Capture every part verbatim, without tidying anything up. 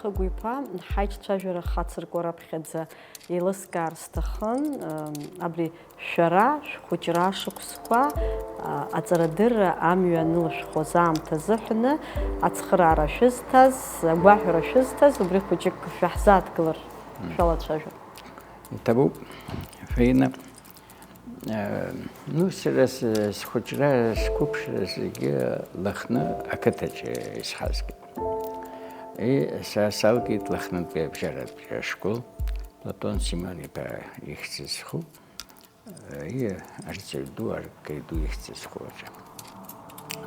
Агәиԥа, ҳаиҿцәажәара хацыркуа раԥхьаӡа еилыскаар сҭахын, ам, абри шәара шәхәыҷра шықәсқәа, а, аҵарадырра амҩа анылышәхуаз аамҭа азыҳәаны ацхыраара шәызҭаз, агәаҳәара шәызҭаз, убри хәыҷык шәаҳзааҭгылар шәалацәажәон. Иҭабуп, Фаина. Э, ну, сара с-, схәыҷра, сқәыԥшра зегьы Лыхны ақыҭаҿы исхазгеит. И са салгеит Лыхнытәи абжьаратәи ашкол, Платон Семион-иԥа ихьӡ зху, э, и арҵаҩ ду, аркаҩ ду ихьӡ зху аҿы.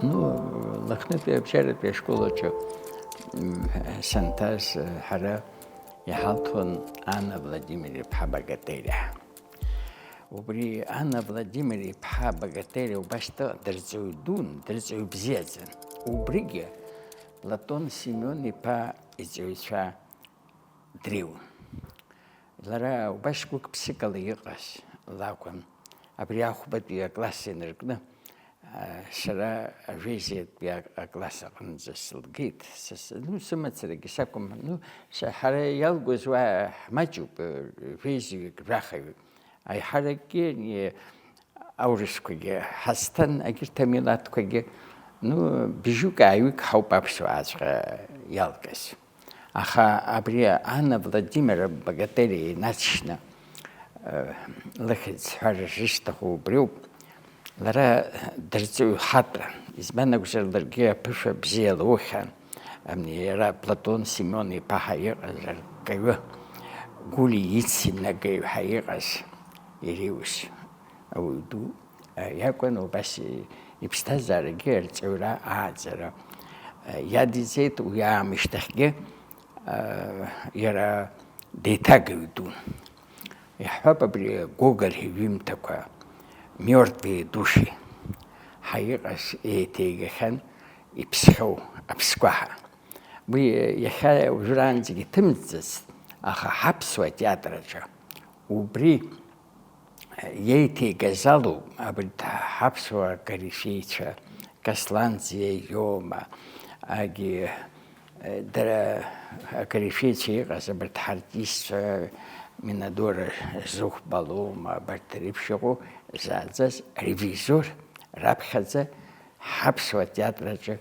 Ну, Лыхнытәи абжьаратәи ашкол аҿы, м, санҭаз, э, ҳара иҳалҭон Анна Владимир-иԥҳа Богатыриа. Убри Анна Владимир-иԥҳа Богатыриа убас дыҟан, дырҵаҩ дун, дырҵаҩ бзиаӡан. Убригьы Платон Семион-иԥа иҵаҩцәа дреиуан. Лара убас гәык-ԥсыкала иҟаз лакәын. Абри ахәбатәи акласс инаркны, а, сара ажәеизатәи а-, акласс аҟынӡа сылгеит. Са с-, ну, сымацарагьы сакәым, ну, са, ҳара иалгоз уа ҳмаҷуп, э, жәеизаҩык, жәахаҩык. Аиҳаракгьы, ани, аурысқәагьы ҳазҭан, егьырҭ амилаҭқәагьы, ну, бжьҩык-ааҩык ҳауп аԥсуааҵәҟьа иалгаз. Аха абри Анна Владимировна Богатыриа инаҵшьны, э, лыхьӡ сҳәар шысҭаху убриоуп. Лара дырҵаҩ хаҵан, избан акәзар, ларгьы аԥышәа бзиа лоухьан. Ами, иара Платон Семион-иԥа ҳәа иҟаз арккаҩы, Гулиа ицимнагаҩ ҳәа иҟаз иреиуз ауаҩ ду, э, иакәын, убас и-, иԥсҭазаарагьы арҵаҩра ааӡара, э, иадиҵеит, уи аамышьҭахьгьы, э, иара деиҭагаҩ дун. Иаҳҳәап, абри Гоголь иҩымҭақәа, Мёртвые души ҳәа иҟаз еиҭеигахьан иԥсхьоу аԥсгәаҳа. Уи иахьа уажәраанӡагьы иҭымҵӡацт, аха ҳаԥсуа театр аҿы убри иеиҭеигаз алоуп, абарҭ ҳаԥсуа корифеицәа, Касланӡиа Иома, агьи, дара акорифеицәа иҟаз, абарҭ ҳартистцәа, Минадора Зыхәба Лома, абарҭ реиԥш иҟоу зааӡаз ревизор раԥхьаӡа ҳаԥсуа театр аҿы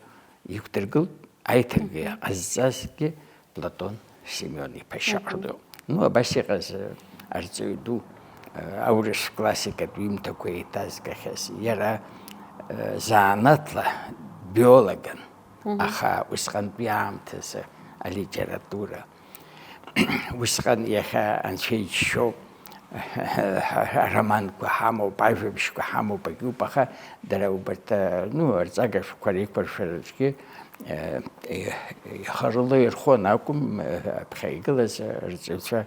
иқәдыргылт, аиҭагьы ҟазҵазгьы Платон Семион-иԥа Шьаҟрыл. Ну, абас иҟаз, э, арҵаҩ ду, э, аурыс классикатә ҩымҭақәа еиҭазгахьаз, иара, э, занааҭла биологын, аха усҟантәи аамҭазы алитература, усҟан иахьа анцәа иџьшьоуп, ароманқәа ҳамоуп, ажәабжьқәа ҳамоуп, агьуп, аха дара убарҭ, ну, рҵага шәҟәқәа реиқәыршәараҿгьы, э, ихарыла ирхон акәым, э, аԥхьа игылаз рҵаҩцәа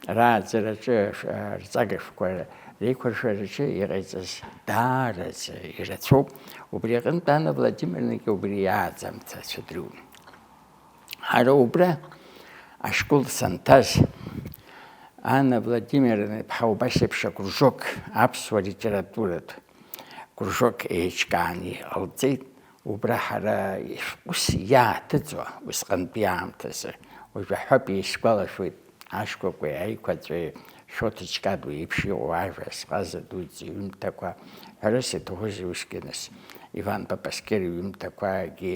рааӡараҿы, э, рҵага шәҟәқәа реиқәыршәараҿы иҟаиҵаз даараӡа ирацәоуп. Убри аҟынтә Анна Владимировнагьы убри иааӡамҭацәа дрыун. Ҳара убра ашкол санҭаз, Анна Владимировна-иԥҳа убас еиԥш акружок, аԥсуа литературатә кружок еиҿкааны иҟалҵеит. Убра ҳара ус иааҭыҵуа усҟантәи аамҭазы, уажә аҳәап, исгәалашәоит, ашкәакәеи аиқәаҵәеи Шоҭа Ҷкадуа иеиԥш иҟоу ажәа, Сҟаза дуӡӡа иҩымҭақәа, ҳәарас иаҭахузеи усгьы нас, Иван Папаскер иҩымҭақәагьы,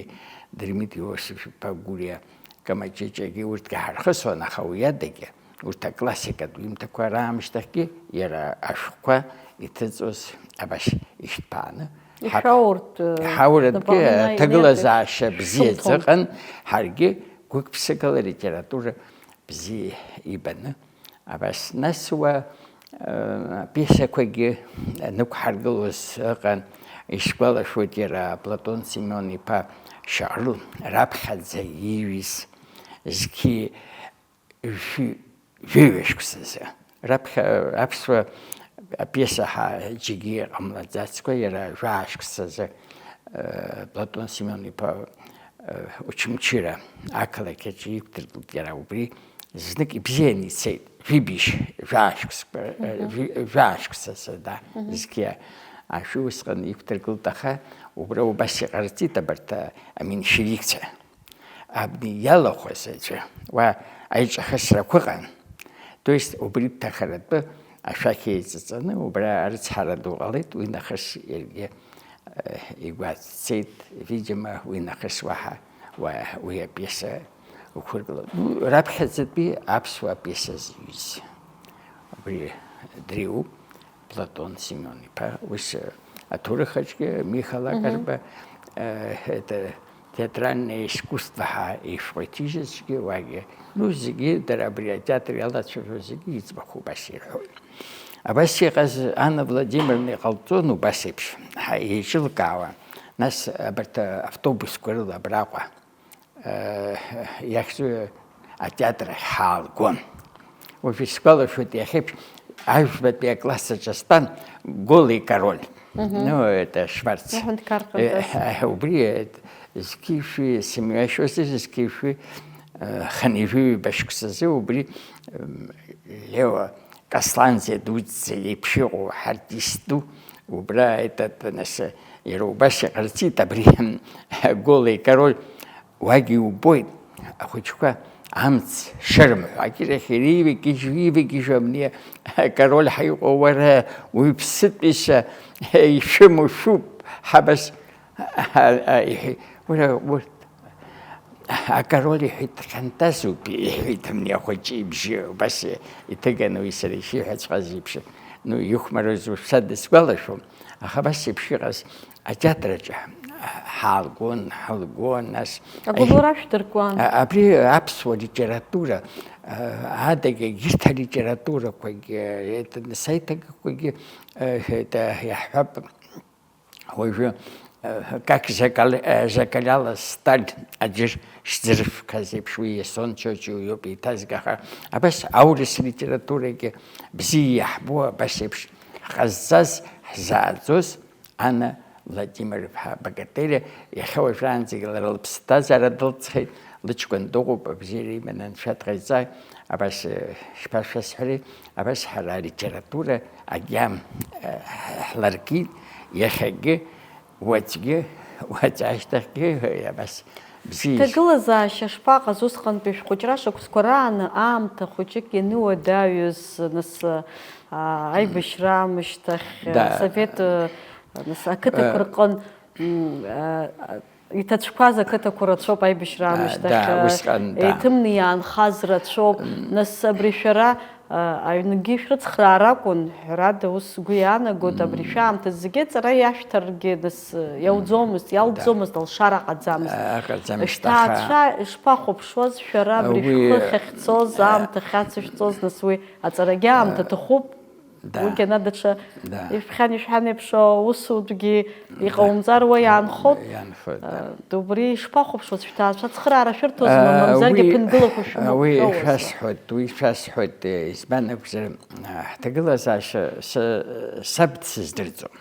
Дырмит Иосиф-иԥа Гәлиа Камаҷыҷиагьы урҭгьы ҳархысуан, аха уи адагьы, урҭ аклассикатә ҩымҭақәа раамышьҭахьгьы иара ашәҟәқәа иҭыҵуаз абас ишьҭԥааны Иҳәоуртә, э, иҳауратәгьы дополнительная аҭагылазаашьа бзиаӡа шылҭон. Ыҟан, ҳаргьы гәык-ԥсыкала алитература бзиа ибаны. Абас, нас уа, э, апиесақәагьы нықәҳаргылоз ыҟан, исгәалашәоит иара Платон Семион-иԥа Шьаҟрыл раԥхьаӡа ииҩыз зқьи жәи-, жәаҩа шықәсазы. Раԥхьа аԥсуа апиеса ҳа-, џьаргьы ҟамлаӡацкәа, иара жәаа шықәсазы, э, Платон Семион-иԥа, э, Очамчыра ақалақь аҿы иқәдыргылт, иара убри знык ибзианы ицеит, жәибжь, жәаа шықәсқәа, э, Мгм. жәи-, жәаа шықәсазы, да, Мгм. зқьи ашәи усҟан иқәдыргылт, аха убра убас иҟарҵеит абарҭ, а, аменьшевикцәа. Абни иалахәыз аӡәы, уа аиҿахысрақәа ыҟан. То есть, убри бҭахаратәы ашәақь еиҵаҵаны, убра арыцҳара ду ҟалеит, уи нахыс иаргьы, э, игәаҵ цеит, видимо, уи нахыс уаҳа уа-, уи апиеса уқәыргылон. Ну, раԥхьаӡатәи аԥсуа пиеса зҩыз. Убри дреиуоуп. Платон Семен-иԥа, ус, э, аҭоурых аҿгьы Миха Лакарба, э, это, театральное искусство ҳәа ишәҟәы иҭижьызгьы уагьы, ну, зегьы дара абри атеатр иалацәажәо зегьы иӡбахә убас ирҳәоит. Абас иҟаз Анна Владимировна иҟалҵон убас еиԥш, ҳа-, еиҿылкаауан. Нас абарҭ автобусқәа рыла абраҟа э, иахьӡу атеатр ахь ҳаалгон. Уажә исгәалашәоит, иахьеиԥш ажәбатәи акласс аҿы стәан Голый король. Мгм. Ну, это Шварц. Аҳәынҭқар Э, ҟаиҵаз. Э, убри, э, зқьышәи сымҩашьозеи, зқьышәи, э, хынҩажәи ҩба шықәсазы убри, м, Лео Касланӡе дуӡӡа иеиԥш иҟоу ҳартист ду, убра этот, нас, иара убас иҟарҵеит абри, Голый король, уагь иубоит, ахәыҷқәа амц шырымҳәо, акирахь иреивагьежьуа, иивагьежьуа, абни акороль ҳаиҟәа, уара уҩԥсытәиса ишәымоу шәуп, ҳабас, иҳәеит, уара, урҭ, акороль иҳәеит, дхьанҭазоуп, иҳәеит, абни ахәыҷы ибжьы убас иҭыганы уи сара ишиҳәаҵәҟьаз еиԥш, ну, ихәмаруаз уажәшьҭа дысгәалашәом, аха абас еиԥш иҟаз атеатр аҿы ҳаалгон, ҳалгон, нас Агәылура шәдыркуан. А-, абри аԥсуа литература, а, адагьы егьырҭ алитературақәагьы, это, нас аиҭагақәагьы, э, это, иаҳҳәап, уажәы, э, как закал-, э, закалялась сталь, аӡәыр шӡырфқәаз еиԥш, уи Иасон Чочиа иоуп еиҭазгаха. Абас аурыс литературагьы бзиа иаҳбо, абас еиԥш ҳҟазҵаз, ҳзааӡоз, Анна Владимир-иԥҳа Богатыриа, иахьа уажәраанӡагьы лара лыԥсҭазаара дылҵхеит, лыҷкәын дыҟоуп, абзиара иманы анцәа дҟаиҵааит, абас, э, шԥашәасҳәари, абас ҳара алитература агьама, э, ҳларкит, иахьагьы, уаҵәгьы, уаҵәы ашьҭахьгьы, э, абас бзиа ишьҭоуп. Иҭагылазаашьа шԥаҟаз усҟантәи шәхәыҷра шықәсқәа рааны аамҭа хәыҷык ианыуадаҩыз, нас, аа, аибашьра аамышьҭахь, Да. Асовет, э, нас, ақыҭақәа Э. рҟын, м, а, а, иҭацәқәаз ақыҭақәа рацәоуп аибашьра А, аамышьҭахь, да, э, усҟан, да. еиҭымны иаанхаз рацәоуп. М. Нас абри шәара, а, аҩнгьы шәрыцхраар акәын, ҳәарада, ус сгәы иаанагоит, абри М. шәаамҭазы зегьы аҵара иашәҭаргьы, нас, э, иауӡомызт, М. иалҵӡомызт, Да. алшара ҟаӡамызт. А, ҟаӡамызт, Шәҭаацәа аха ишԥахәаԥшуаз шәара абри Уи, шәхы ахьахьцоз, а, аамҭа ахьацышәҵоз, нас уи аҵарагьы аамҭа а, ҭахуп. Да. Уигьы ана даҽа Да. ишәхьан-ишәҳәан еиԥш, аусутәгьы иҟаумҵар уа иаанхот. Иаанхот, да. А, убри ишԥахәаԥшуаз, шәҭаацәа ацхыраара шәырҭозма, А, мамзаргьы уи, ԥынгылақәа а, уи шәымоуҳәауазма? шәасҳәоит, уи шәасҳәоит, э, избан акәзар, а, ҳҭагылазаашьа са-, саб дсыздырӡом.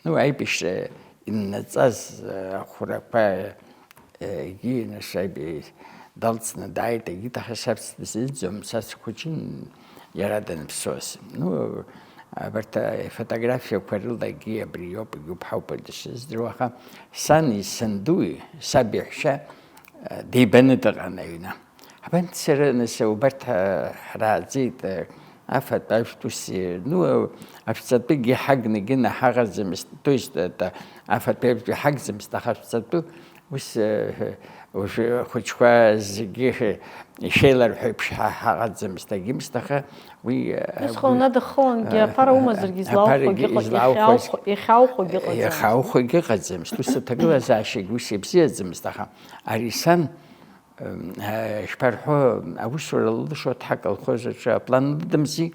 Ну, аибашьра иннаҵаз, э, ахәрақәа, э, егьи, нас, аиб-, далҵны дааит, егьит, аха са сзыӡом, са схәыҷын иара даныԥсуаз. Ну, абарҭ афотографиақәа рылагьы абри иоуп, егьуп ҳауп дышыздыруа, аха сани сандуи, саб иаҳәшьа, э, дибаны дыҟан аҩны. Абанҭ сара, нас, убарҭ, а, ҳрааӡеит, а, афатә ажәтә ус, ну, ашәҵатәыгьы ҳагнагьы наҳаҟаӡамызт, то есть, это, афатә ажәтә ҳагӡамызт, аха ашәҵатәы ус, э, уажәы ахәыҷқәа зегьы ишеиларҳәо еиԥш ҳа-, ҳаҟаӡамызт, агьымызт, аха уи, э, Усҟан уи, унадыххылангьы, э, аԥара умазаргьы, аԥарагьы излаухәогьы ыҟаӡам, излаухәоз, иахьаухәо-, иахьаухәогьы ыҟаӡамызт. Иахьаухәогьы ыҟаӡамызт, ус аҭагылазаашьагьы ус ибзиаӡамызт, аха ари сан, Ишԥарҳәо, аусура лылшо дҳа аколхоз аҿы аплан лыдымзи,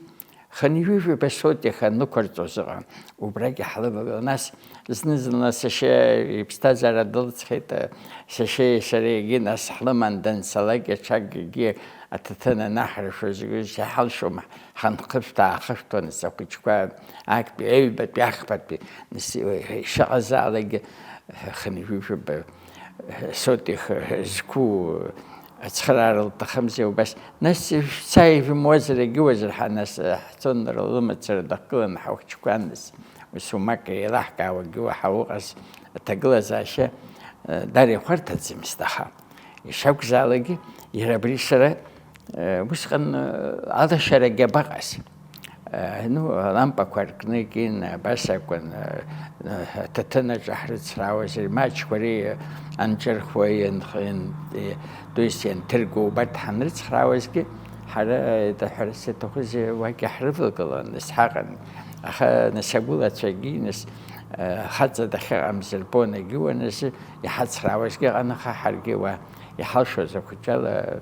хынҩажәи ҩба сотиа иаха нықәырҵоз ыҟан, убрагьы ҳлывагылан. Нас зны-зынла сашьа иԥсҭазаара дылҵхьеит, сашьеи сареи егьи нас ҳлыман данцалак, аҽакгьы аҭаҭын анаҳрашоз, егьи ҳалшом, ҳанхышәҭ-аахышәҭуан, нас ахәыҷқәа актәи, аҩбатәи, ахԥатәи, нас ишыҟазаалакгьы хынҩажәи ҩба Сотих зқәу ацхыраара лҭахымзи убас. Нас шәца ижәымуазар, егьиуазар ҳәа, нас ҳцон лара лымацара дахгыланы ҳахәыҷқәа, нас ус умак еилаҳкаауагьы уаҳа уҟаз аҭагылазаашьа, э, дара ихәарҭаӡамызт, аха Ишакәзаалакгьы, иара абри сара, э, усҟан, э, алашарагьы абаҟаз? Э, ну, алампақәа ркны икын, абас акәын, э, э, аҭаҭын аҿы ҳрыцхраауаз, имаҷқәа реи, э, анҿырхуа, ианх-, иан-, э, то есть ианҭырго, убарҭ ҳанрыцхраауазгьы, ҳара, э, ҳәарас иаҭахузеи, уагьы ҳрывагылан, нас ҳаҟан. Аха нас агәылацәагьы, нас, э, хаҵа дахьыҟамыз рбон, егьиуан азы, иҳацхраауазгьы ыҟан, аха ҳаргьы уа иҳалшоз ахәыҷала,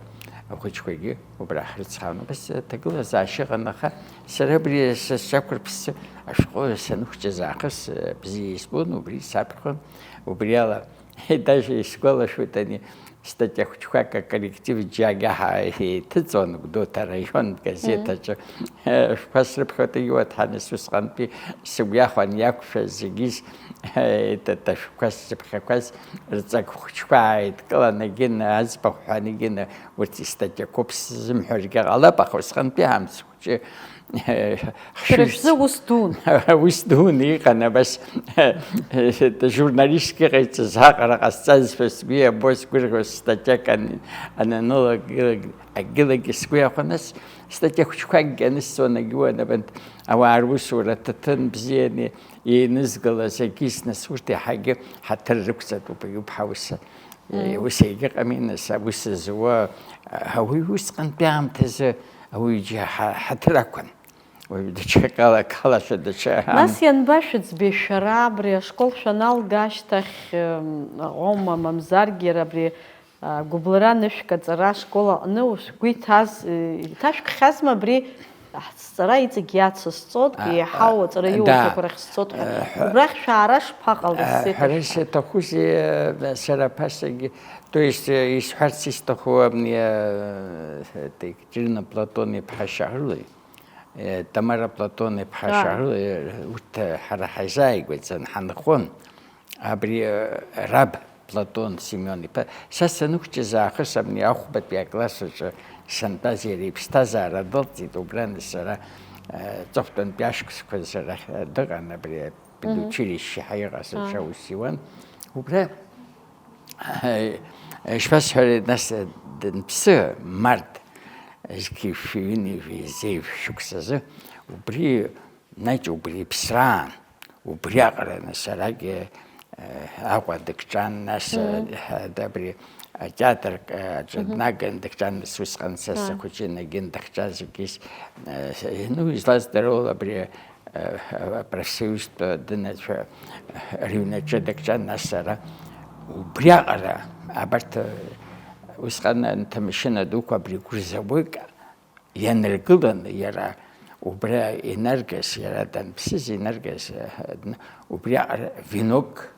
ахәыҷқәагьы убра ҳрыцхраауан. Убас аҭагылазаашьа ыҟан, аха сара абри са сҿақәырԥссы ашәҟәы санықәҿиаз аахыс, э, бзиа избон, убри саԥхьон, убри ала, даже исгәалашәоит, ани, статиа хәыҷқәак аколлектив џьагьаҳа еиҭыҵуан Гәдоуҭа араион газеҭ аҿы. Шәқәа срыԥхьоит, иуаҭәҳан, ес усҟантәи сыгәы иахәан иақәшәаз зегьы, ес, ета-, та шәқәа сзыԥхьақәаз рҵак хәыҷқәа ааидкылан, егьын аӡбахә ҳәа, егьын урҭ истатиақәоуп сзымҳәаргьы ҟалап, аха усҟантәи амц хәыҷы, Шәара шәзы ус дуун. Ус дуун иҟан, абас, журналистк иҟаиҵаз аҟара ҟасҵазшәа сгәы иабо, сгәырӷьо, статиак ан-, ананылак, акгьы-, акгьы сгәы иахәа, нас статиа хәыҷқәакгьы анысҵон, егьиуан, абанҭ ауаа русура аҭаҭын бзианы еинызгалаз, егьыс, нас урҭ иаҳагьы ҳаҭыр рықәҵатәуп, егьуп ҳаус. Ус егьыҟами, нас, аус зуа, ауаҩы усҟантәи аамҭазы ауаҩы џьа-, ҳа-, ҳаҭыр ақәын. Уаҩ даҽакала, ақалашәа даҽа. Нас ианбашәыӡбеи шәара абри ашкол шәаналга ашьҭахь, м, Ҟома, мамзаргьы иара абри, а, гәыблра анышәк аҵара ашкол аҟны шәгәы иҭаз, э, иҭашәкхьазма абри ҳҵара иҵегь иацысҵоит, а, еиҳау а, аҵара да. Иуашьақәа рахь сцоит ҳәа? Э, ҳәа-, убрахь шәаара шԥаҟалеи, э, сеиҭашәҳәа? Ҳәара саҭахузеи, э, сара ԥасагьы, то есть, э, исҳәарц исҭаху, э, э, Екатерина Платон-иԥҳа Шьаҳрылеи, Тамара Платон-иԥҳа Шьаҳрыл, урҭ ҳара ҳаизааигәаӡаны ҳанхон. Абри, раб Платон Семион-иԥа, са санықәҷыз аахыс абни ахәбатәи акласс аҿы сантәаз иара иԥсҭазаара дылҵит, убра нас сара, ҵыхәтәантәи ашықәсқәа сара дыҟан, абри педучилище ҳәа иҟаз аҿы аус иуан. Убра Ишԥасҳәари, нас, данԥсы, март зқьи шәи ҩынҩажәи зеижә шықәсазы, убри, нач, убри иԥсраан, убриаҟара, нас, арагьы, э, Аҟәа дыкҿан, нас, э, ҳа-, абри атеатр, э, аҿы днаган дыкҿан, нас, усҟан са сахәыҷын, егьын дахьчаз, егьыс, э, ну, излаздыруа абри апрофсоюзтә дынацәа рыҩнаҿы дыкҿан, нас сара убриаҟара, абарҭ, усҟан анҭ амашьына дуқәа абри грузовик ианыргыланы, иара убра инаргаз, иара данԥсыз инаргаз, убриаҟара венок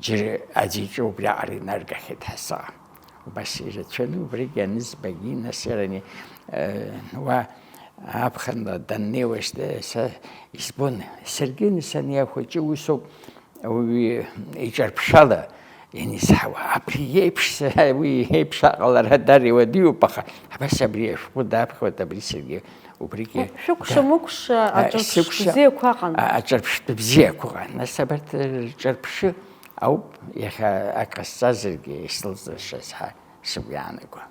Џьара аӡәы иҿы убриаҟара инаргахьеит ҳәа сыҟам. Убас ирацәаны убригьы анызбагьы, нас иарани, э, уа аԥхынла даннеиуаз, э, са избон, саргьы, нас, ани ахәыҷы усоуп, уи иҿарԥшала ианизҳауа, абри иеиԥш, уи иеиԥш аҟалара дар иуадаҩуп, аха абас абри ашәҟәы даԥхьоит, абри саргьы Убригьы, шәыкәша-мыкәша, да, аҿырԥштә сыкәша, бзиақәа ыҟан. А, аҿырԥштә бзиақәа ыҟан. Нас абарҭ рҿырԥшы ауп иахьа ак ҟасҵазаргьы исылҵышаз ҳәа сыгәы иаанаго.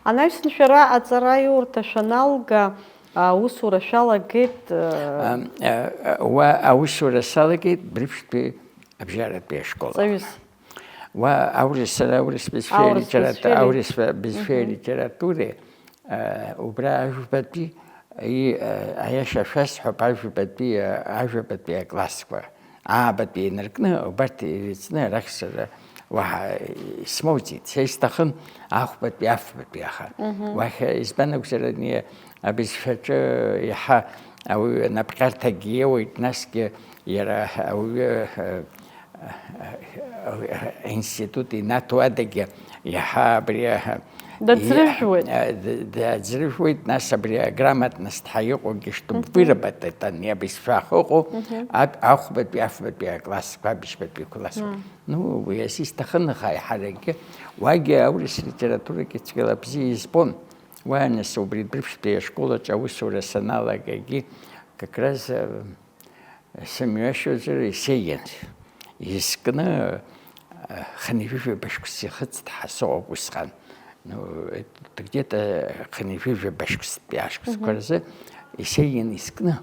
Анаҩсан шәара аҵараиурҭа шәаналга, аусура шәалагеит, э, Ам, э, э, уа аусура салагеит Брыԥштәи абжьаратәи ашкол. Ҵаҩыс. Уа аурыс, сара аурыс бызшәеи Аурыс литерату-, бызшәеи ли-, аурыс бызшәеи Мгм. Литературеи, э, убра ажәбатәи, и, э, аиаша шәасҳәап, ажәбатәи, э, ажәабатәи аклассқәа, аабатәи инаркны, убарҭ ирыцны арахь сара уаҳа исмоуӡеит. Са исҭахын ахәбатәи, афбатәи, аха Мгм. Уахь, э, избан акәзар, ани абызшәаҿы иаҳа ауаҩы анапҟьарҭагьы иоуеит, насгьы иара ауаҩы, э, аинститут инаҭо адагьы иаҳа абри, а, Даӡрыжәуеит. И-, а, д-, даӡрыжәуеит, нас абри аграмотность ҳәа иҟоугьы, чтобы Мгм. Выработать, ани абызшәа ахьыҟоу, Мгм. аб-, ахәбатәи, афбатәи аклассқәа, абыжьбатәи классқәа. Мм. Ну, уи азы исҭахын, аха аиҳаракгьы уагьы аурыс литературагьы цәгьала бзиа избон. Уа, нас, убри Брыԥштәи ашкол аҿы аусура саналагагьы, как раз, э, Сымҩашьозар исеиан, искны, Хынҩажәижәаба шықәса ихыҵт ҳәа сыҟоуп усҟан. Ну, это где-то хынҩажәижәаба шықәсатәи ашықәсқәа рзы Есенин изкны.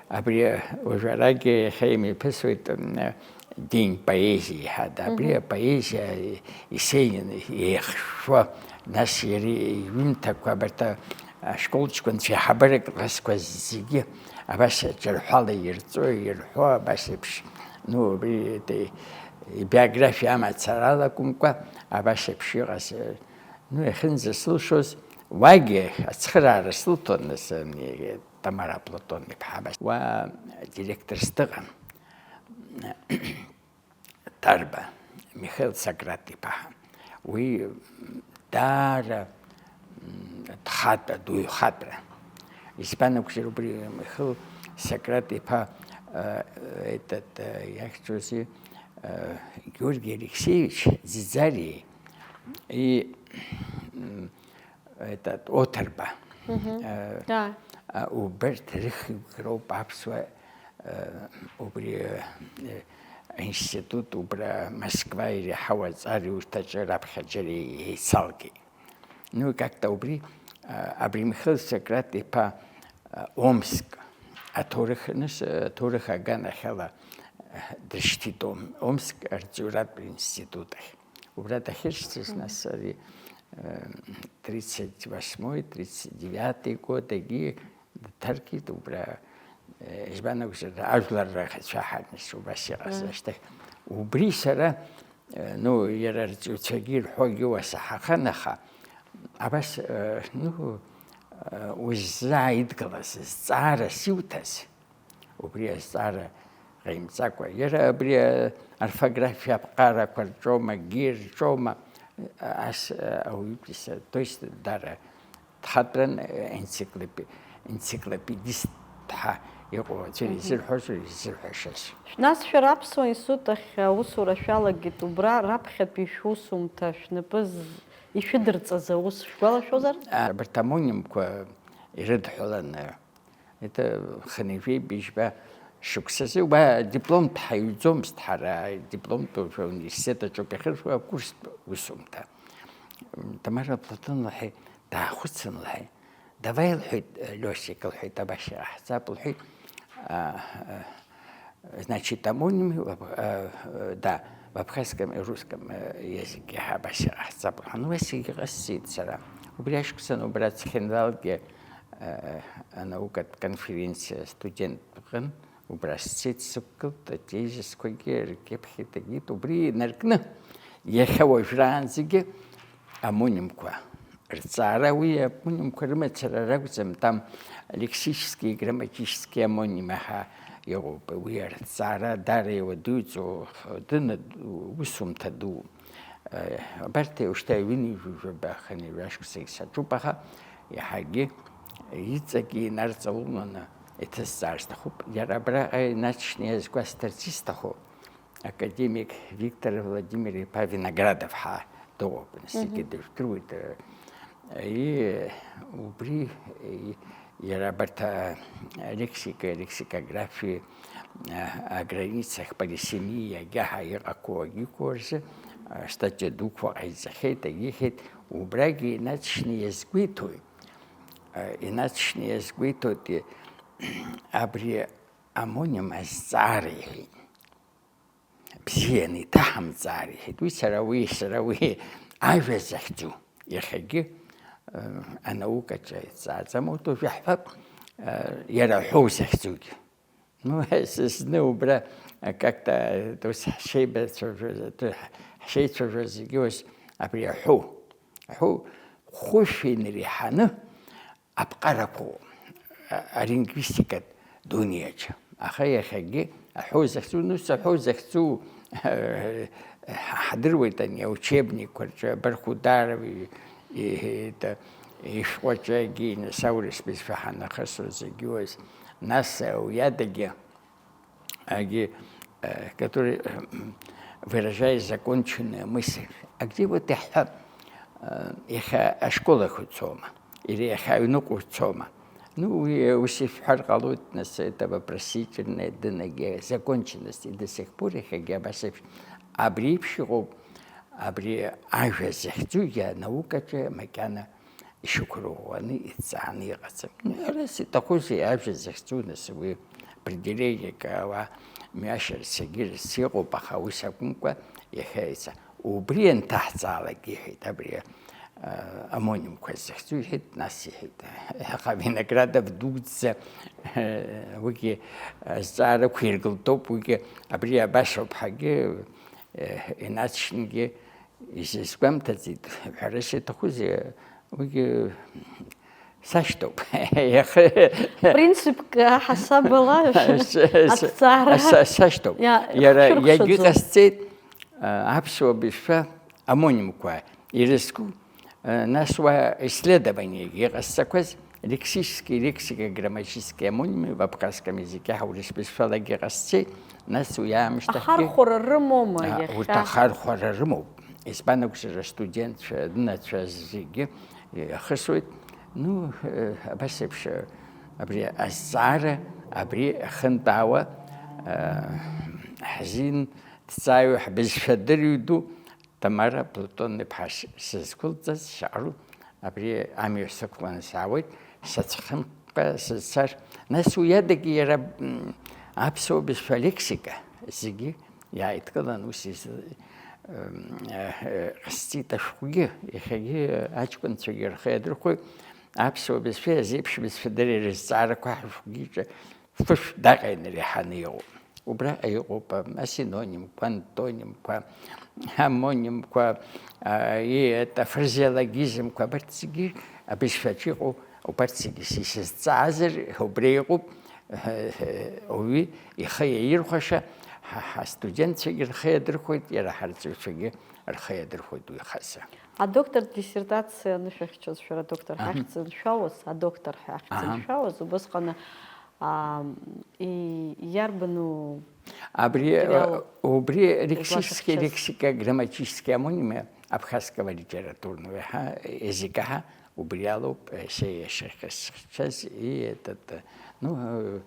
Абри уажәарагьы иахьа имҩаԥысуеит, м, День поэзии ҳәа. Абри апоезиа Есенин еихшәо, нас иара иҩымҭақәа абарҭ ашколчкәынцәа иҳабыраклассқәа зегьы абас ҿырҳәала ирҵо, ирҳәо, абас еиԥш, ну, абри, это, ибиографиа амацарала акәымкәа, абас еиԥш иҟаз, ну, иахьынӡасылшоз, уагьы ацхыраара сылҭон, нас, ани, Тамара Платон-иԥҳа, абас. Уа директорс дыҟан, Ҭарба, Михаил Сократ-иԥа. Уи даара, м, дхатәа, дуаҩхатәра. Избан акәзар, убри Михаил Сократ-иԥа, э, этот, э, иахьӡузеи, э, Георгий Алексеевич Ӡиӡариа и, м, этот, Оҭырба. Э, Да. А, убарҭ рыхҩыкроуп аԥсуа, э, убри, э, институт убра Москва иреиҳау аҵараиурҭаҿы раԥхьаӡа еицалгеит. Ну, как-то убри, а, абри Михаил Сократ-иԥа, а, Омск аҭоурых аныс-, аҭоурых аганахьала, а, дышьҭит Ом-, Омск арҵаҩратә институт ахь. Убра дахьышьҭаз, нас, ари, э, тридцать восьмой, тридцать девятый год, егьи дҭаркит убра, э, избан акәзар, ажәлар рахьцәа ҳаныс убас иҟаз ашьҭахь. Убри сара, э, ну, иара арҵаҩцәагьы ирҳәогьы уасаҳахан, аха абас, э, ну, э, уззааидгылаз, зҵаарас иуҭаз, убри азҵаара ҟаимҵакәа, иара абри, э, орфографиа аԥҟарақәа рҿоума, гьы рҿоума, э, ас, э, ауаҩытәыҩса, то есть, дара дхатәран, э, енциклопе-, енциклопедист ҳәа иҟоу аӡәыр изырҳәозар, изырҳәашаз. Нас шәара Аԥсуа институт ахь аусура шәалагеит, убра раԥхьатәи шәусумҭа шәнапы з-, ишәыдырҵаз аус шәгәалашәозар? А, абарҭ амонимқәа ирыдҳәаланы, это хынҩажәи быжьба шықәсазы, уа дипломтә ҳаҩӡомызт ҳара, дипломтә уажәы ауниверситет аҿоуп иахьырфо, акурстә усумҭа. Тамара Платон лҳәеит, даахәыцын лҳәеит. Давай, лҳәеит, Лиосик, лҳәеит, абас иҟаҳҵап, лҳәеит, а, а, значит, амоним, а, а, да, в абхазском и русском, э, языке, ҳа, абас иҟаҳҵап, лҳәан, уи зегьы ҟасҵеит сара. Убри ашықәсан убра Цхинвалгьы, э, анаукатә конференциа студент ыҟан, убра сцеит, сықәгылт, атезисқәагьы ркьыԥхьит, егьит, убри инаркны, иахьа уажәраанӡагьы амонимқәа рҵаара, уи амонимқәа рымацара ракәӡам, там лексические и грамматические амонимы ҳәа иҟоуп, уи арҵаара даара иуадаҩӡоу, дына-, усумҭа ду. Э, абарҭ уажәшьҭа ҩынҩажәижәаба хынҩажәа шықәсагь саҿуп, аха иаҳагьы иҵегьы инарҵауланы иҭысҵаар сҭахуп. Иара абраҟа инаҵшьны иазгәасҭарц исҭаху, академик Виктор Владимир-иԥа Виноградов ҳәа дыҟоуп, нас зегьы дыжәдыруеит. И, убри, и, иара абарҭ, а, лексика, лексикографиа, а, о границах полисемии иаҳа иҟақәоу, агьықәу рзы, а, статиа дуқәа ҟаиҵахьеит, агьихьеит, убрагьы инаҵшьны иазгәеиҭоит, а, инаҵшьны иазгәеиҭоит, и, абри амоним азҵаара иҳәеит. Бзианы иҭаҳамҵаар, иҳәеит, уи сара уи, сара уи ажәа захьӡу, иахьагьы, э, анаукаҿы иҵааӡам, урҭ уажәы иаҳҳәап, э, иара аҳәоу захьӡугьы. Ну, зны убра, э, как-то, э, ус ҳшеибацәажәоз, э, ҳшеицәажәоз зегьы ус абри аҳәоу, аҳәоу хәышә инреиҳаны, аԥҟарақәоу, а-, алингвистикатә дунеиаҿы. Аха иахьагьы аҳәоу захьӡу, ну, саҳәоу захьӡу, ҳа-, ҳдыруеит ани аучебникқәа рҿы, Бархударови, и-, и-, та-, ишәҟәаҿы агьины, нас аурыс бызшәа ҳанахысуа зегьы уаз, нас уи адагьы, Аги, э, который, э, выражает законченную мысль. А где вот иаҳҳәап, э, иахьа ашкол ахь уцома, или иахьа аҩныҟа уцома? Ну, уи, э, ус ишәҳәар ҟалоит, нас, это вопросительное, дынагьы, законченность, и до сих пор иахьагьы абас еиԥш Абри еиԥш иҟоуп, абри ажәа захьӡугьы анаукаҿы макьана ишьақәырӷәӷәаны иҵааны иҟаӡам. Ҳәарас иҭахузеи ажәа захьӡу, нас уи определениак ауа мҩашьарц егьырц иҟоуп, аха ус акәымкәа иахьа ица. Убри ианҭаҳҵаалак, иҳәеит, абри, а, амонимқәа захьӡу, иҳәеит, нас иҳәеит, аха Виноградов дуӡӡа, уигьы азҵаарақәа иргылтоуп, уигьы абри абас ауп ҳәагьы, инацшьнгьы изызгәамҭаӡеит, ҳәарас иаҭахузеи, уигьы сашьҭоуп. Иаха- Принципк ҳасабала С-, с-, аҭҵаара. Са-, сашьҭоуп. Иа-, Иара хәшәыркәшаӡом. Иагьыҟасҵеит, а, аԥсуа бызшәа амонимқәа ирызку, а, нас уа исследованиагьы иҟасҵақәаз, лексические, лексико-грамматические амонимы в абхазском языке ҳаурыс бызшәалагьы ҟасҵеит, нас уи аамышьҭахьгьы Ахархәара рымоума А, иахьа? Урҭ ахархәара рымоуп. Избан акәзар, астудентцәа, адунацәа зегьы иахысуеит. Ну, э, абас еиԥш, э, абри азҵаара, абри ахынтәаауа, э, ҳзин дҵааҩы, ҳбызшәа дырҩ ду Тамара Платон-иԥҳа ш-, сызқәылҵаз шьаҟрыл, абри амҩа сықәланы саауеит, сацәхымҟа сызцар. Нас уи адагьы иара, м, аԥсуа бызшәа алексика зегьы иааидкылан, ус изы, м, э, ҟасҵеит ашәҟәгьы, иахьагьы аҷкәынцәагьы рхы иадырхәоит, аԥсуа бызшәеи азеиԥш бызшәа дара ирызҵаарақәа ҳашәҟәгьы ҿы фышә даҟьа инареиҳаны иҟоуп. Убраҟа иҟоуп, ам, асинонимқәа, антонимқәа, амонимқәа, а, и, это, фразеологизмқәа, абарҭ зегьы абызшәаҿы иҟоу, убарҭ зегьы сисызҵаазар, убра иҟоуп, э, э, уаҩы ихы иаирхәаша, ҳа, ҳастудентцәагьы рхы иадырхәоит, иара ҳарҵаҩцәагьы рхы иадырхәоит уи хазы. Адоктор диссертациа анышәахьчоз, шәара адоктор Аҳа. ҳахьӡ аншәауаз, адоктор ҳәа ахьӡ Аҳа. аншәауаз, убысҟаны, аа, и-, иарбану Абри, материал э, убри лексические, излашәыхьчаз? Лексико-грамматические амонимы абхазского литературного ҳа, языка ҳа, убри алоуп, э, се иашахьысхьчаз, и этот, э, ну, э,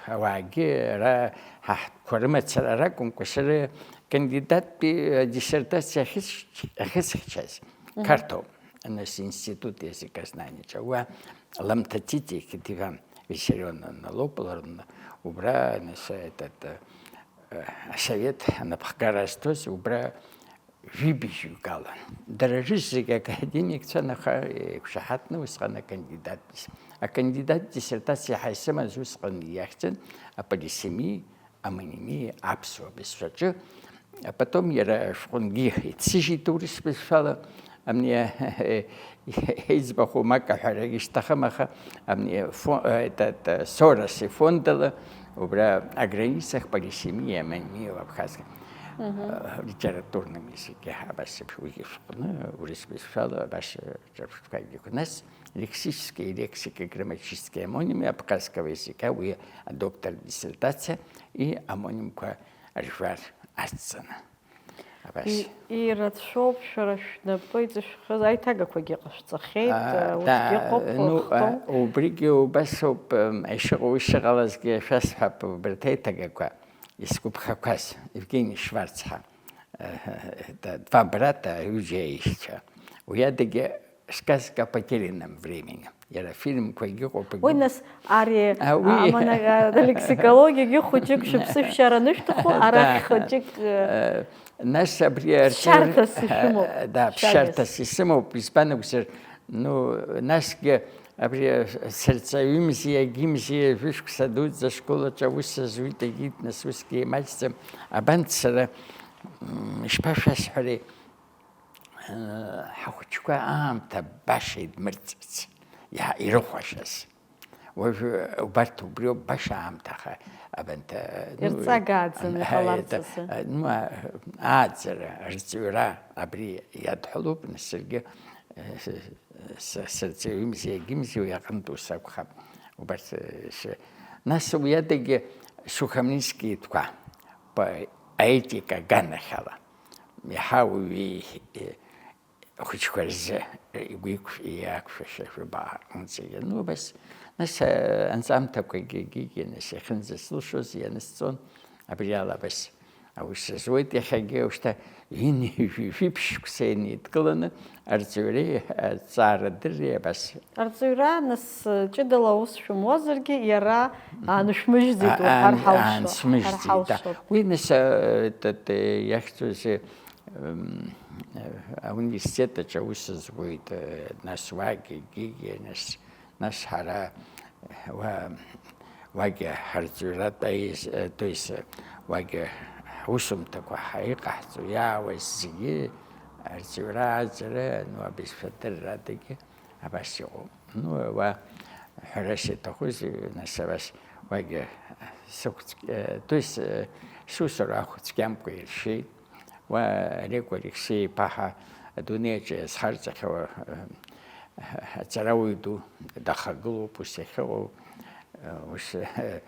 Ауаагьы ара ҳаҳтәқәа рымацара ракәымкәа, сара кандидаттәи диссертациа ахьысхь-, ахьысхьчаз Мгм. Қарҭоуп, нас институт языкознания ҿы, уа Ламтатити Китиван Виссарионовна лоуп, лара убра, нас, этот, э, асовет анапхгара азҭоз, убра Жәибжьҩык ала. Дара рызегь академикцәан, аха еиқәшаҳаҭны усҟан акандидат. Акандидат диссертациа ҳәа исымаз усҟан иахьӡын аполисемиеи амонимиеи аԥсуа бызшәаҿы. А потом иара шәҟәынгьы иццыжьит урыс бызшәала. Амни, иӡбахә умак аҳәарагьы шьҭахым, аха амни фо-, этот, Сорос ифондала убра аграницах полисемия, амонимиа абхазском, Мгм. э, литературном языке, абас еиԥш уи ишәҟәны, урыс бызшәала абас, э, ҿырԥштәқәакгьы ыҟоуп. Нас лексические и лексико-грамматические амонимы абхазского языка, уи адоктор диссертациа и амонимқәа ржәар ацҵаны. Абас. И-, ирацәоуп шәара шәнапы иҵышәхыз, аиҭагақәагьы ҟашәҵахьеит, А, урҭгьы да, ыҟоуп, ну, рыхтәоу. А, убригьы убас ауп, м, ишыҟоу, ишыҟалазгьы шәасҳәап, убарҭ аиҭагақәа, исгәаԥхақәаз, Евгений Шварцҳа, э, да, Два брата, ҩыџьа аишьцәа. Уи адагьы Сказка о потерянном времени. Иара афильмқәагьы ыҟоуп, Уи егьи-, нас ари А, уи аманагара лексикологиагьы хәыҷык шәыԥсышәшьара анышәҭаху, Да. арахь хәыҷык, э, Э, нас абри артист, ԥсшьарҭас э, ишәымоуп, да, ԥсшьарҭас. ԥсшьарҭас исымоуп, избан акәзар, ну, насгьы абри, э, сырҵаҩымзи, агьымзи, жәышықәса дуӡӡа ашкол аҿы аус азуит, егьит, нас усгьы имаҷӡам. Абант сара, м, ишԥашәасҳәари, Ҳахәыҷқәа аамҭа баша идмырҵыц, иа-, ирыхәашаз. Уажәы убарҭ убриоуп баша аамҭа, аха абанҭ, ну, Ирҵагааӡаны ан-, иҟаларц это, азы. Ну, а-, ааӡара, арҵаҩра абри иадҳәалоуп, нас саргьы, э, с-, с-, сырҵаҩымзи, агьымзи уи аҟынтә ус акәхап. Убарҭ, э, ш-, нас уи адагьы Сухомлински итәқәа, поетика аганахьала. Иаҳа уаҩы, э, ахәыҷқәа рзы, э, игәы иқәшәа, иақәшәаша жәаба аҟынӡа иану, абас, нас, э, анҵамҭақәагьы, егьигьы, нас, иахьынӡасылшоз ианысҵон, абри ала абас, аус зуеит, иахьагьы ушьҭа ҩажәи жәиԥшь шықәса инеидкыланы арҵаҩреи аҭҵаарадырреи абас. Арҵаҩра, нас, ҷыдала аус шәымуазаргьы, иара ааншәмыжьӡеит, уҳәар ҳалшоит. Аансмыжьӡеит, да. Уи, нас, э, этот, э, иахьӡузеи, м, э, ауниверситет аҿы аус зуеит, э, нас уагьы, егьигьы, нас, нас ҳара, уа, уагьы ҳарҵаҩратә аиз-, э, то есть, э, уагьы ҳусумҭақәа ҳа-, иҟаҳҵо иаауаз зегьы, арҵаҩра, аӡара, ну, абызшәа адырра адагьы абас иҟоуп. Ну, уа, ҳәарас иаҭахузеи, нас, абас уагьы сыхәцк-, э, то есть, э, сусура ахә цәгьамкәа иршеит. Уа Лекәа Алексеи-иԥа ҳа адунеиаҿы иазхарҵахьоу, э, аҵарауаҩ ду дахагылоуп ус иахьыҟоу, э, ус, э,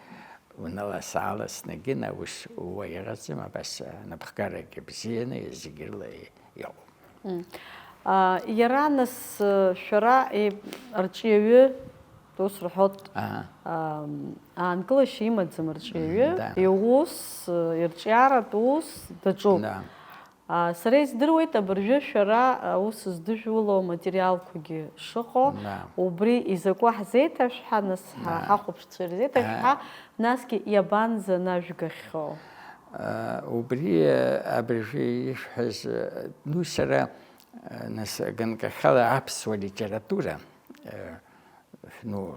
унала-саала снагина ус ууа иҟаӡам, абас, э, анапхгарагьы бзианы зегь рыла и-, иҟоуп. Мм. А, иара, нас, э, шәара, э, арҿиаҩы, ус рҳәоит, Аҳа. Ам, аанкылашьа имаӡам арҿиаҩы, Мм, да. Иус, э, ирҿиаратә ус даҿуп. Да. А, сара издыруеит, абыржәы шәара аус здыжәуло аматериалқәагьы шыҟоу, Да. Убри изакәу ҳзеиҭашәҳәа, нас, ҳа-, Да. Ҳахәаԥшцәа ирзеиҭашәҳәа, Аҳа. Насгьы иабанӡанажәгахьоу? Э, убри, э, абыржәы ишәҳәаз, э, ну, сара, э, нас, ганкахьала аԥсуа литература, э, ну,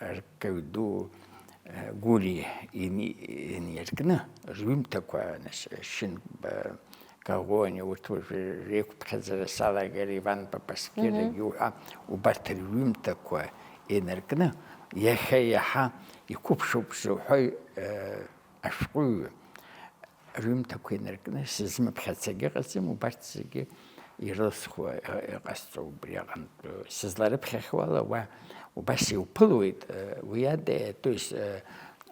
аркаҩ ду, э, Гәлиа ини-, инаркны, рҩымҭақәа, нас, Шьынқәба, Коӷониа, урҭ уажәы реиқәԥхьаӡара салагар, Иван Папаскирагьы Мгм. Уҳәа, убарҭ рҩымҭақәа инаркны, иахьа иаҳа иқәыԥшуп зуҳәои, э, ашәҟәыҩҩы рҩымҭақәа инаркны сызмыԥхьац егьыҟаӡам, убарҭ зегьы ирылсхуа, э, иҟасҵо убри аҟынтә, э, сызларыԥхьахьоу ала, уа убас иуԥылоит, э, уи ада, то есть, э,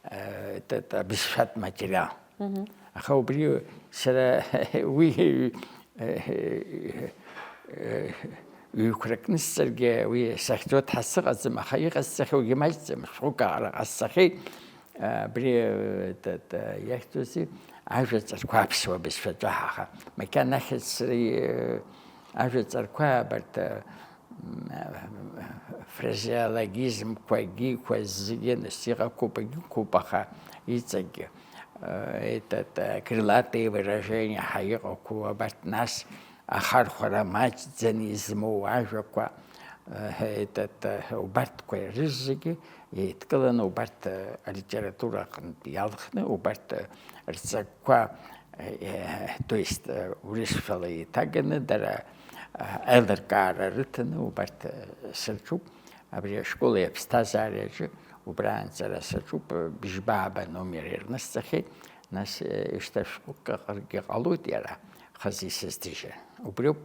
э, этот абызшәатә материал. Мгм. Аха убри сара уи, э, э, э, ҩ-қәрак нысҵаргьы уи сахьӡоит ҳәа сыҟаӡам, аха иҟасҵахьоугьы маҷӡам, шәҟәык аҟара ҟасҵахьеит. Абри, э, т-, т-, иахьӡузеи, ажәа ҵарқәа аԥсуа бызшәаҿы ҳаха. Макьана ахьӡ сра, э, ажәа ҵарқәа абарҭ, э, м, э, фразеологизмқәагьы, қәа зегьы, нас, иҟақәоуп, агьықәуп, аха иҵегьы, э, этот, э, крылатые выражения ҳәа иҟақәоу абарҭ, нас, ахархәара маҷӡаны измоу ажәақәа, э, этот, э, убарҭқәа рызегьы еидкыланы, убарҭ, э, алитература аҟынтә иалхны, убарҭ, э, рҵакқәа, э, э, то есть, э, урысшәала еиҭаганы, дара, э, аилыркаара рыҭаны, убарҭ, э, сырҿуп. Абри ашкол аԥсҭазаараҿы убраанӡа ара саҿуп, бжьба ааба номер ирнысҵахьеит, нас, э, ишьҭа шәҟәык аҟаргьы ҟалоит иара, хазы исызҭыжьыр. Убриоуп,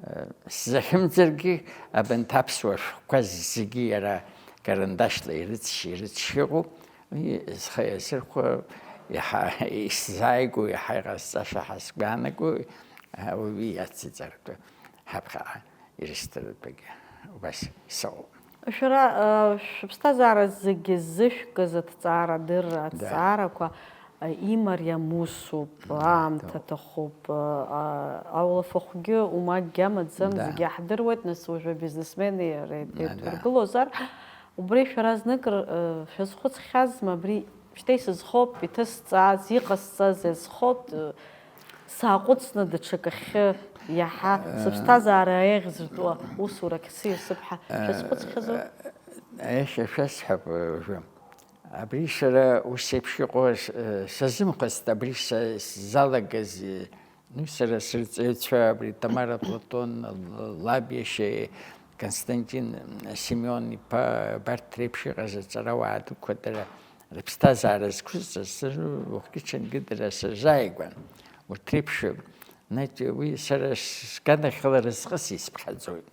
э, сзахьымӡаргьы, абанҭ аԥсуа шәҟәқәа зегьы иара карандашьла ирыцшьы, ирыцшьы ыҟоуп. Уи зхы иазырхәо, иаҳа исзааигәоу, иаҳа иҟасҵаша ҳәа сгәаанаго, ауаҩы иациҵартә ҳаԥхьаҟа ирысҭаратәгьы убас сыҟоуп. Шәара, э, шәыԥсҭазаара зегьы ззышәкыз аҭҵаарадырра, Да. Аҭҵаарақәа, э, имариам усуп, Да, аамҭа да. Аҭахуп, э, а-, ауалафахәгьы умакгьы амаӡам, Да. Зегьы иаҳдыруеит, нас уажәы абизнесмен иара Да, да. Еидургылозар, убри шәара знык р-, э, шәазхәыцхьазма, абри шьҭа исызхоуп, иҭысҵааз, иҟасҵаз иазхоуп, э, сааҟәыҵны даҽакахьы иаҳа Э, сыԥсҭазаара аиӷьзыртәуа усурахь сиасып ҳәа э, шәазхәыцхьазу? Аиаша шәасҳәап уажәы. Абри сара ус еиԥш иҟоу с-, э, сазымхәыцт, абри са-, сзалагаз, э, ну, сара сырҵаҩцәа, абри Тамара Платон, Л-, лаб иашьа Константин Семион-иԥа, абарҭ реиԥш иҟаз аҵарауаа дуқәа дара рыԥсҭазаара зқәызҵаз, сара уахгьы-ҽынгьы дара сырзааигәан. Урҭ реиԥш, знаете, уи сара сганахьала разҟыс исԥхьаӡоит.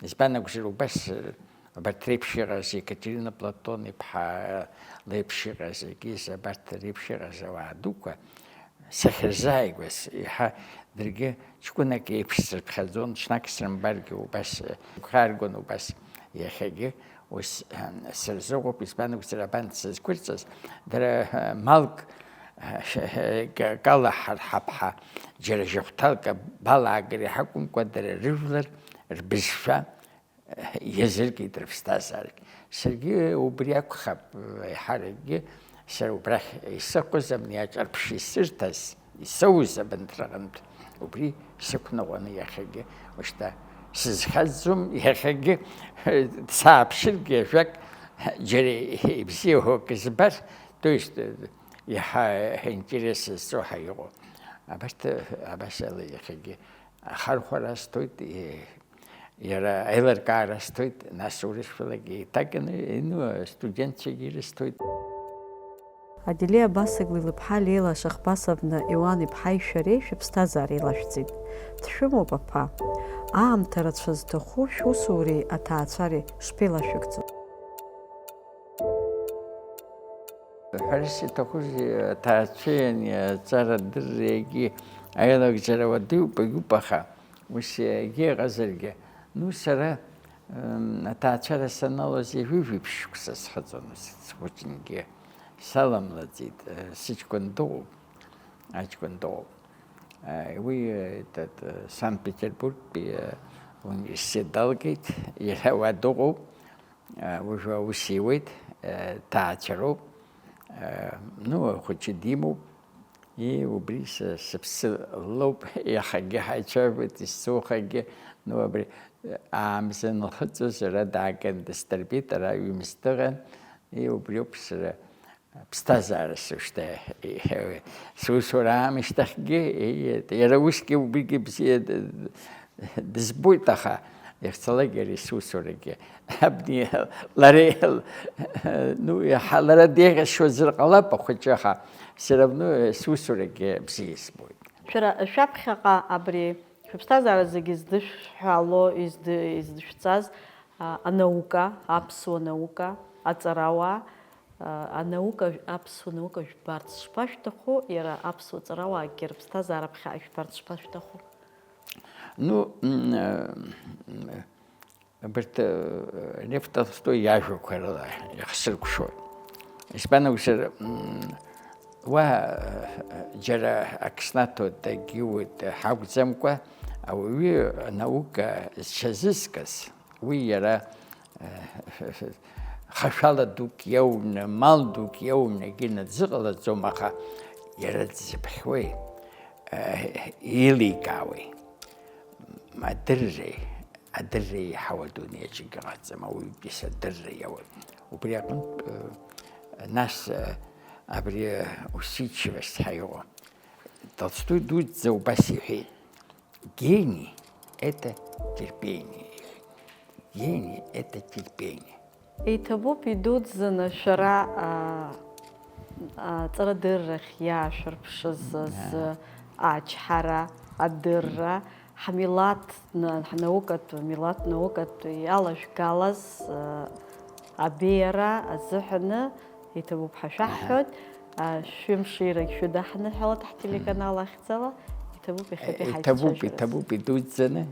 Избан акәзар, убас, э, абарҭ реиԥш иҟаз Екатерина Платон-иԥҳа, э, леиԥш иҟаз, егьыс абарҭ реиԥш иҟаз ауаа дуқәа сахьырзааигәаз, еиҳа даргьы ҷкәынак еиԥш срыԥхьаӡон, ҽнак срымбаргьы убас, э, сгәхьааргон убас, иахьагьы ус, э, сырзыҟоуп, избан акәзар, абанҭ сызқәырҵаз, дара, э, малк, Кала Ҳарҳаԥҳа џьара жьыхәҭалк абалаагара иҳакәымкәа, дара рыжәлар рбызшәа иазыркит рыԥсҭазаарагь. Саргьы убри акәхап, еиҳаракгьы сара убрахь исыхәоз, абни аҿарԥш исырҭаз, исоуз абанҭраҟынтә, убри сықәныҟәаны иахьагьы, ушьҭа сызхьаҵӡом, иахьагьы сааԥшыргьы ажәак џьара ибзиахо акы збар, то есть, иаҳа интересс зҵо ҳәа иҟоу. Абарҭ абас ала иахьагьы ахархәара асҭоит, и-, иара аилыркаара асҭоит, нас урысшәалагьы еиҭаганы, ну, астудентцәагьы ирысҭоит. Аделеи Абасыгли лыԥҳа Леила Шахбасовна Иоан-иԥҳаи шәареи шәыԥсҭазаара еилашәҵеит. Дшәымоуп аԥа. Аамҭа рацәа зҭаху шәусуреи аҭаацәареи шԥеилашәыгӡо? Ҳәарас иҭахузеи, аҭаацәеи ани аҵара дырреигьы аилагӡара уадаҩуп, агьуп, аха ус егьа иҟазаргьы, ну, сара, м, аҭаацәара саналоз ҩажәи жәиԥшь шықәса схыҵуан, ус схәыҷынгьы саламлаӡеит, э, сыҷкәын дыҟоуп, аҷкәын дыҟоуп. Э, уи, э, этот, э, Санкт-Петербургтәи, э, университет далгеит, иара уа дыҟоуп. Уажәы аус иуеит, ҭаацәароуп, ну, ахәыҷы димоуп, и, убри са сыԥсы лоуп, иахагьы ҳаицәажәоит, исцухагьы, ну, абри, аамза нылхыҵуазар, ара дааган дысдырбеит, ара ҩымз дыҟан, и, убриоуп сара, Ԥсҭазаара сышьҭа, сусура аамышьҭахьгьы, иара усгьы убригьы бзиа дызбоит, аха ихцалак иара исусурагьы. Абни лара, ну, иаҳа лара деиӷьасшьозар ҟалап ахәыҷы, аха все равно сусурагьы бзиа избоит. Шәара шәаԥхьаҟа абри шәыԥсҭазаара зегьы здышәҳәало, изды-, издышәҵаз, а, анаука, аԥсуа наука, аҵарауаа, Анаука, аԥсуа наука жәбарц шԥашәҭаху, иара аԥсуа ҵарауаагьы рыԥсҭазаара ԥхьаҟа жәбарц шԥашәҭаху? Ну, м, э, абарҭ, э, Лев Толстой иажәақәа рыла иахсыркәшоит. Избан акәзар, м, уа, э, џьара ак снаҭоит, дагьиуеит ҳакәӡамкәа, ауаҩы анаука зҽазызкыз, Уи иара, э, хашәала дук иауны, мал дук иауны акгьы надзыҟалаӡом, аха иара дзыԥхьуеи, э, еиликаауеи? Адырреи, адырреи еиҳау адунеиаҿ акгьы ыҟаӡам, ауаҩытәыҩса адырра иауеит. Убри аҟынтә, э, нас, э, абри, э, усидчивость ҳәа иҟоу. Толстой дуӡӡа убас иҳәеит. Гений — это терпение. Гений — это терпение. Иҭабуп идуӡӡаны шәара, а, а, аҵарадыррахь иаашәырԥшыз азы ачҳара, адырра, ҳмилаҭ на-, ҳнаукатә, милаҭ наукатә иалажәгалаз, а, абеиара азыҳәаны иҭабуп ҳәа шәаҳҳәоит. Аҳа. А, шәымширагь шәыдаҳныҳәалоит ҳтелеканал ахьӡала. Иҭабуп иахьатәи Е, иҭабуп, ҳаицәажәараз. Иҭабуп идуӡӡаны.